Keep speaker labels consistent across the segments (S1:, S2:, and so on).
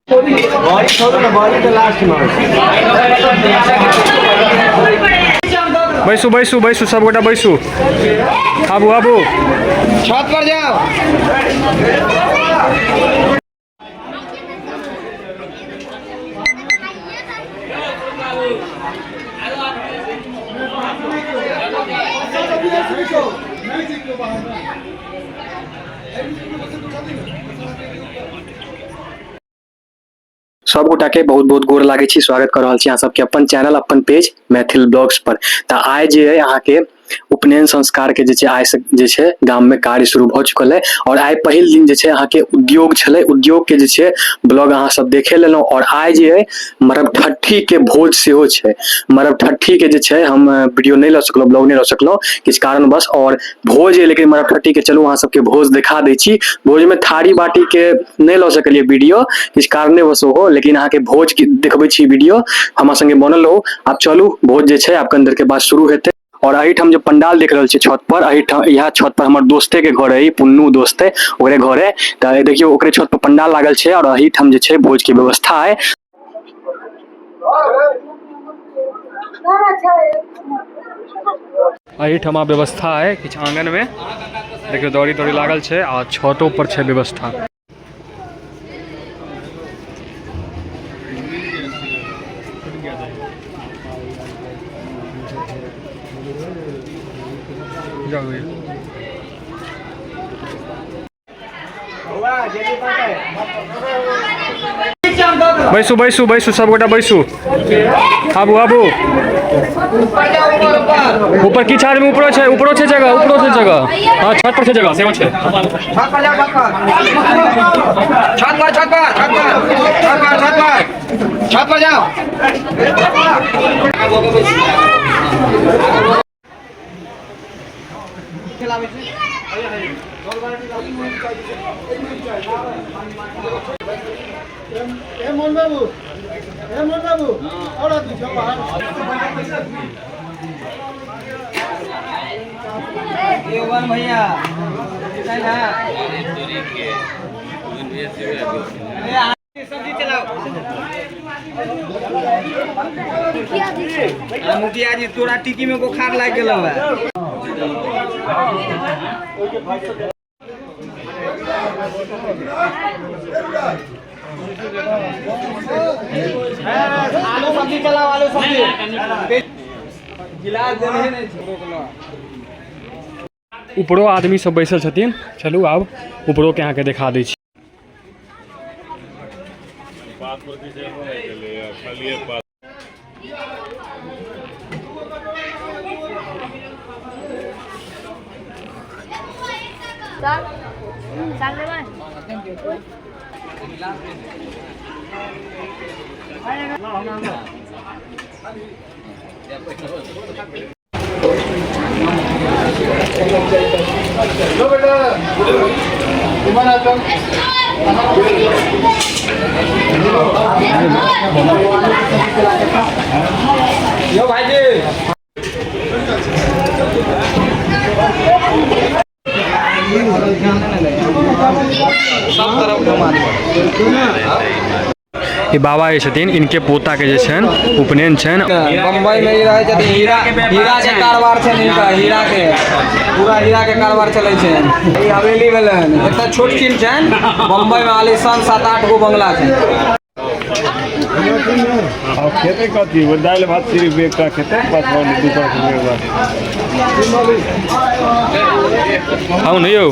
S1: बड़ी छोड़ू ना, बड़ी तो लास्ट में।
S2: बैसू बैसू बैसू, सब गोटा बैसू। आबू आबू,
S1: छत पर जाओ।
S2: सब गोटा के बहुत बहुत गोर लागै छी, स्वागत कर रहल छी अहाँ सबके अपन चैनल अपन पेज मैथिल ब्लॉग्स पर। तऽ आइ जे है अहाँके उपनयन संस्कार के जे छै आइ से जे छै गाम में कार्य शुरू भऽ चुकल है और आइ पहिल दिन जे छै अहाँके उद्योग छलै, उद्योग के जे छै ब्लॉग अहाँ सब देखे लेलहुँ। और आइ जे है मरबठट्ठी के भोज सेहो छै। मरबठट्ठी के जे छै हम वीडियो नहि लऽ सकलहुँ, ब्लॉग नहि लऽ सकलहुँ किछु कारणवश। और भोज है लेकिन मरबठट्ठी के, चलू अहाँ सबके भोज देखा दै छी। भोज में थारी बाटी के नहि लऽ सकलियै वीडियो किछु कारणेवश ओहो, लेकिन अहाँके भोज के देखबै छी वीडियो, हमरा संगे बनल रहू। आब चलू भोज जे छै आब कनि देर के बाद शुरू हेतै। और एहिठाम जे पंडाल देख रहल छी छत पर, एहिठाम इएह छत पर हमर दोस्ते के घर है, पुन्नू दोस्त है ओकरे घर है। तऽ देखियौ ओकरे छत पर पंडाल लागल छै और एहिठाम जे छै भोज के व्यवस्था है। एहिठमा व्यवस्था है किछु आंगन में, देखियौ दौरी दौरी लागल छै आ छतो पर छै व्यवस्था। बैसू बैसू बैसू, सब गोटा बैसू। आबू आबू, ऊपर किछु आदमी ऊपरो छै, ऊपरो छै जगह, ऊपरो छै जगह। हाँ छत पर छै जगह सेहो छै।
S1: छत पर जाओ, छत पर, छत पर, छत पर, छत पर, छत पर, छत पर, छत पर जाओ। भैया सब्जी चलाओ। मुखिया जी तोरा टिकी में बोखार लागि गेल है। आलू सब्जी चलाओ, आलू सब्जी गिलास देने नहीं।
S2: ऊपरो आदमी सब बैसल छथिन, चलू आब ऊपरो के अहाँके देखा दै छी।
S1: यो भाईजी सब तरफ घुमा दे।
S2: ई बाबा जे छथिन इनके पोता के जे छनि उपनयन छनि।
S1: बम्बई में ही रहै छथिन, हीरा हीरा के कारोबार छनि हिनका, हीरा के पूरा हीरा के कारोबार चलै छनि। ई हवेली भेलनि, एकटा छोट छिन छनि बम्बई में आलीशान 7-8 गो बंगला छनि।
S3: खेतै कथी दालि भात सिर्फ एकटा खेतै बस, दोसर खेबै बस।
S2: खाउ ने यौ।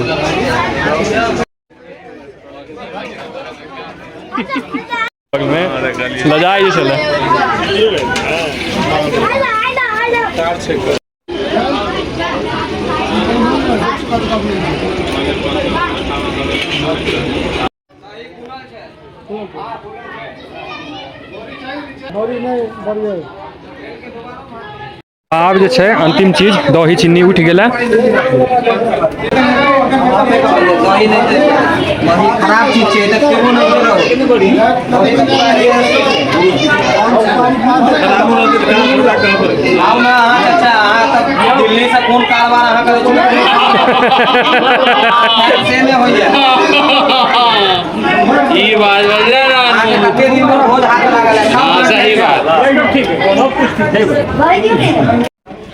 S2: लजाइ जे छलै। आब जे छै अंतिम चीज दही चीनी उठि गेलै।
S1: दही नहि, दही खराब चीज छै, तऽ खेबो नहि करू। आउ ने अहाँ चाचा, अहाँ तऽ दिल्ली से कोन कारोबार अहाँ करै छी से नहि होइया।
S4: ई बात बजले।
S1: अहाँके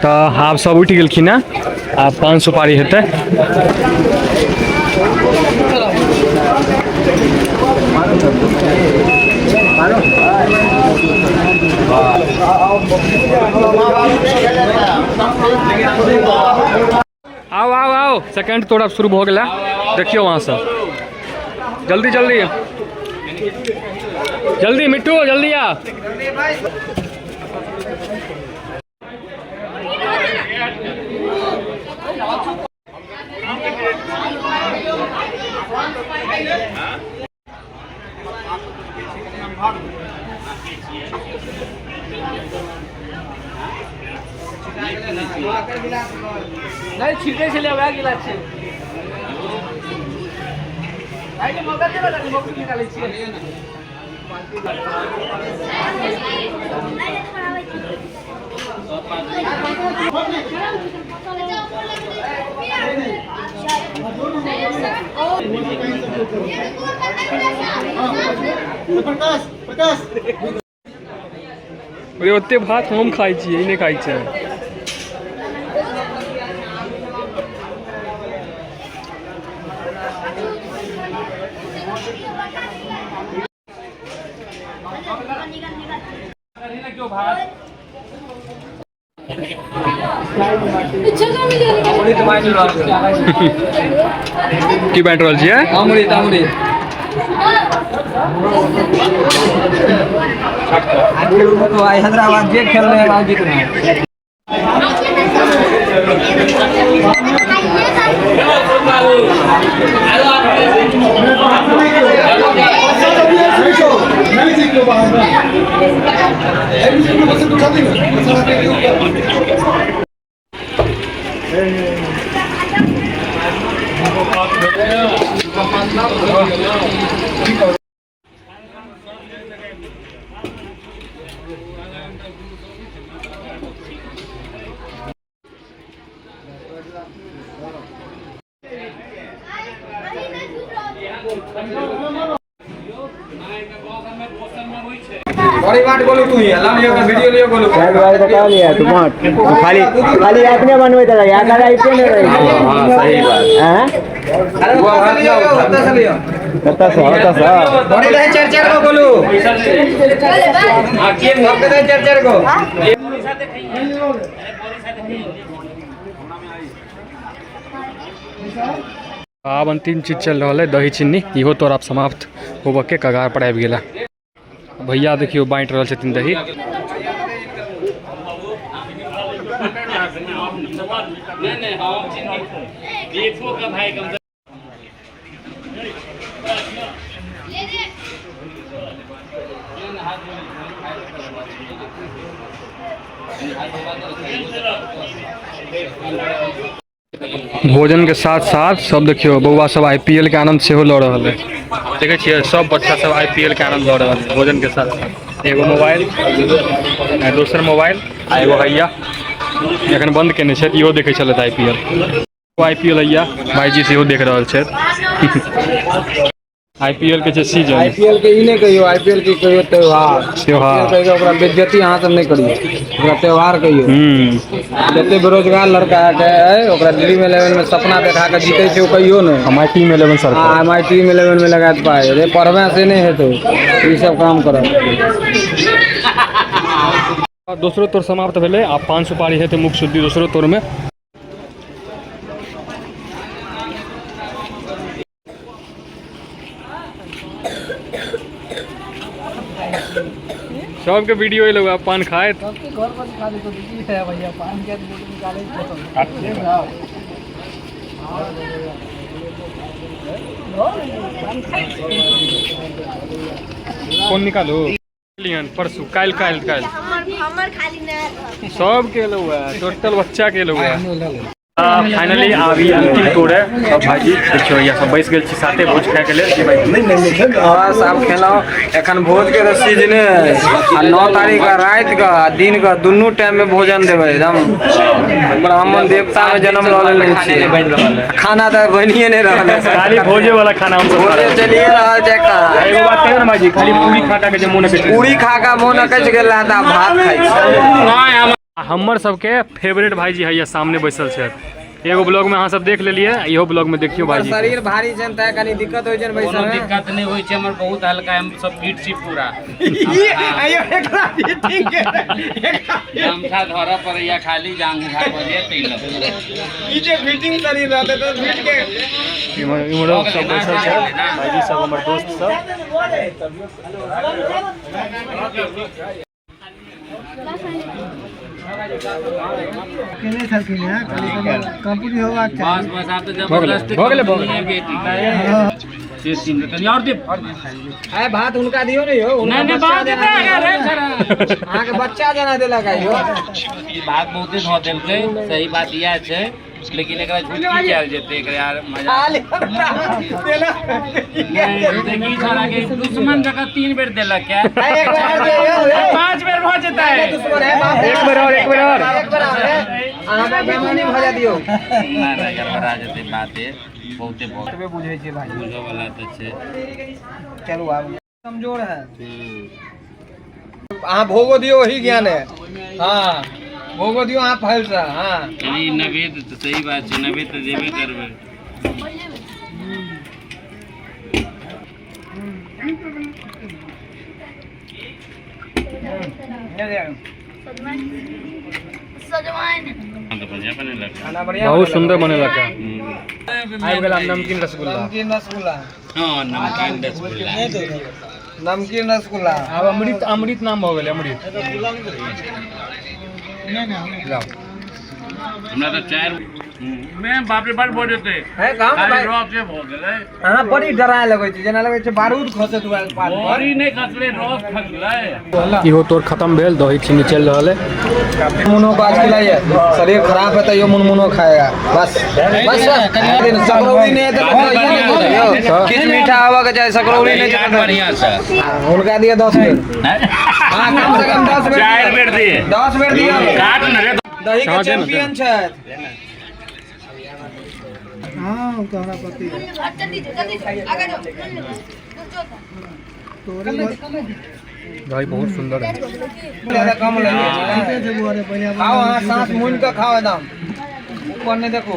S2: तऽ आब सब उठि गेलखिन हँ, आब पान सुपारी हेतै। आओ आओ आओ, सेकंड तोड़ आब शुरू भऽ गेला। देखियौ अहाँ सब, जल्दी जल्दी जल्दी, मिट्टू जल्दी आ।
S1: नहि छिकै छलै, वएह गिलास छै। मौका देबै, मौका निकालै छियै।
S2: अरे ओते भात हम खाइ छियै, ई नहि खाइ छै।
S1: अमृत बाँटि रहल छै।
S2: की बाँटि रहल छियै?
S1: अमृत, अमृत। तो आई हैदराबाद जे खेल रहे हैं आज जीत रहे हैं। बड़ी बात बोलू, तू ही लाम लियो, वीडियो लियो, बोलू।
S4: भाई बता लिया तू बांट, खाली खाली अपने बनबैत रही, आकर आइते नहीं रही।
S3: हाँ, सही बात।
S4: हैं?
S1: अरे वो लियो, कत्ता से लियो।
S4: कत्ता से, कत्ता से?
S1: बड़ी रहे, चार चार को बोलू, सबके दे चार चार को।
S2: आब अंतिम चीज चल रहल है, दही चीनी। इहो तोर आब समाप्त होबऽ के कगार पर आबि गेला। भैया देखियौ बाँटि रहल छथिन दही। भोजन के साथ साथ सब देखियौ बौआ सब आईपीएल के आनंद सेहो लऽ रहल है। देखै छियै, सब बच्चा सब आईपीएल के आनंद लऽ रहल है भोजन के साथ साथ। एगो मोबाइल आ दोसर मोबाइल आ एगो हैया एखन बंद केने छथि, इहो देखै छलथि आईपीएल। आईपीएल हैया भाईजी सेहो देख रहल छथि। आईपीएल के छै सीजन।
S1: आईपीएल के ई नहि कहियौ, आईपीएल के कहियौ त्योहार।
S2: त्योहार।
S1: IPL कहियौ ओकरा, बेइज्जती अहाँ सब नहि करियौ, ओकरा त्योहार कहियौ। जते बेरोजगार लड़का के है, ओकरा ड्रीम इलेवन में सपना देखा के जीते छै, ओ कहियो नहि।
S2: हमार टीम 11 सर।
S1: हाँ, एम I team 11 में लगात पाए रे, पढ़बे से नहीं हेतौ, ई सब काम करब।
S2: दोसरो तोर समाप्त भेलै, आब पान सुपारी हेतै, मुख शुद्धि दोसरो तोर में। सबके वीडियो एलो है पान खाए।
S1: सबके घर पर दिखा देतो की है भैया, पान के निकाले।
S2: कौन निकालो लिहन परसू, काल्हि काल्हि काल्हि।
S5: हमर हमर खाली नहि।
S2: सबके एलो है, टोटल बच्चा के एलो है। फाइनली आब ई अंतिम टूर है। सब भाईजी देखियौ, यहाँ सब बैस गेल छी साथे भोज खायके लेल। जी भाई।
S1: बस आब खेलहुँ। एखन भोज के तऽ सीजने है आ 9 तारीख के राति के आ दिन के दुनू टाइम में भोजन देबै। एकदम ब्राह्मण देवता में जन्म लऽ लेने छियै। खाना तऽ बनिए नहि रहल है।
S2: खाली भोजे वाला खाना हम सब खा
S1: भोजे
S2: रहल छी।
S1: चलिए रहल छै कहाँ।
S2: एगो बात कहियौ ने भाईजी, खाली पूरी खाटा के जे मोन अकैछ।
S1: पूरी खा कऽ मोन अकैछ गेल रहए तऽ आब भात खाइ छी।
S2: हमर सबके फेवरेट भाईजी हैया सामने बैसल छथि। एगो ब्लॉग में अहाँ सब देख लेलियै, इहो ब्लॉग में देखियौ भाईजी।
S1: शरीर भारी छनि तैं कनी दिक्कत होइ छनि
S5: कोनो
S1: बैसऽ मे।
S5: दिक्कत नहि होइ छै हमर, बहुत हल्का, हम सब फिट छी पूरा। गमछा धरऽ पड़ैया खाली, जांग उठा पड़ैया तै लऽ।
S2: इम्हर इम्हरो सब बैसल छै भाईजी सब, हमर दोस्त सब।
S5: बस बस, आब तऽ जबरदस्ती
S2: भऽ गेलै, भऽ गेलै।
S5: बेटी से तीन कनि और दे।
S1: आइ भात हुनका दियौ ने यौ। हुनका
S5: नहि नहि
S1: बच्चा
S5: बात
S1: जेना
S5: देबै
S1: देलक।
S5: अरे
S1: अहाँके बच्चा जेना देलक आइ यौ।
S5: ई भात बहुते धऽ देलकै, सही बात इएह छै, लेकिन एकरा झूठ की कयल जेतै एकरा यार मजा नहि। देखी छोड़ा के दुश्मन जकाँ 3 बेर देलक है।
S1: एक बेर और दे यौ, ए।
S5: 5 बेर भऽ जेतै।
S1: दुश्मन है बाप।
S2: एक बेर और, एक बेर और।
S1: एक बेर और है। अहाँ बेमानी भऽ जा दियौ।
S5: नहि नहि, गड़बड़ा जेतै बाते बहुते बहुत।
S1: बुझै छियै भाई।
S5: बुझऽ वाला तऽ छै।
S1: चलू, आब कमजोर है। अहाँ भोगो दियौ, वही ज्ञान है। हाँ, भोगो दियौ अहाँ फल से। हाँ।
S5: कनि नवेद तऽ सही बात छै, नवेद तऽ देबे करबै।
S6: सजमनि।
S5: हाँ, तऽ बढ़िआँ बनेलक।
S1: खाना बढ़िया।
S2: बहुत सुंदर बनेलक है। आबि गेल आब नमकीन रसगुल्ला।
S1: नमकीन रसगुल्ला।
S5: हँ, नमकीन रसगुल्ला।
S1: नमकीन रसगुल्ला।
S2: आब अमृत, अमृत नाम भऽ गेलै अमृत। लाउ।
S5: हमरा तऽ 4 मे बाप रे बड भऽ जेतै।
S1: है कहाँ
S5: खाली
S1: भाई।
S5: रस जे भऽ गेलै।
S1: अहाँ बड़ी डराय लगै छै, जेना लगै छै बारूद खसत हुआ पात पर।
S5: बड़ी नहि खसलै, रस खसलै।
S2: इहो तोर खत्म भेल, दही चीनी चलि रहल है।
S1: मुनो को आज खिलाइए, शरीर खराब है तो यो मुनमुनो खाएगा। बस बस बस, दिन सकरौरी नहीं है तो यौ, किछु मीठा आबऽ के चाही, सकरौरी नहीं
S5: काट
S1: छै।
S5: बढ़िआँ से।
S1: हुनका दिअ 10 बेर। हाँ, कम से कम 10 बेर।
S5: 4 बेर दिए।
S1: 10 बेर दिअ।
S5: काट ने रे।
S1: दही के
S2: हाँ, दे ना,
S1: चैंपियन छथि।
S6: जल्दी जाओ, जल्दी जाओ, आगे जाओ।
S2: दही बहुत सुंदर है।
S1: ज्यादा कम लगे। खाओ अहाँ, सांस मुनि कऽ खाओ, एकदम ऊपर नहीं देखो।